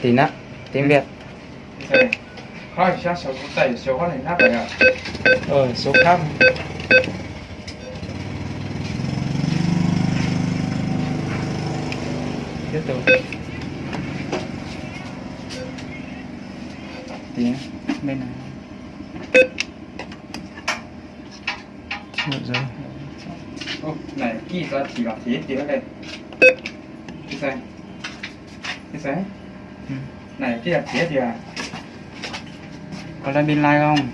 Tìm á, tiếng Việt. Khóa cảnh sát sáu, tài xế khóa cảnh sát phải à? Ờ, số khác. Tiếp tục. Tìm bên này. Ôi, nai kij txav thim los thim tiag li. Kij xav, kij xav, nai kij txav thim tiag. Có lên bên này không?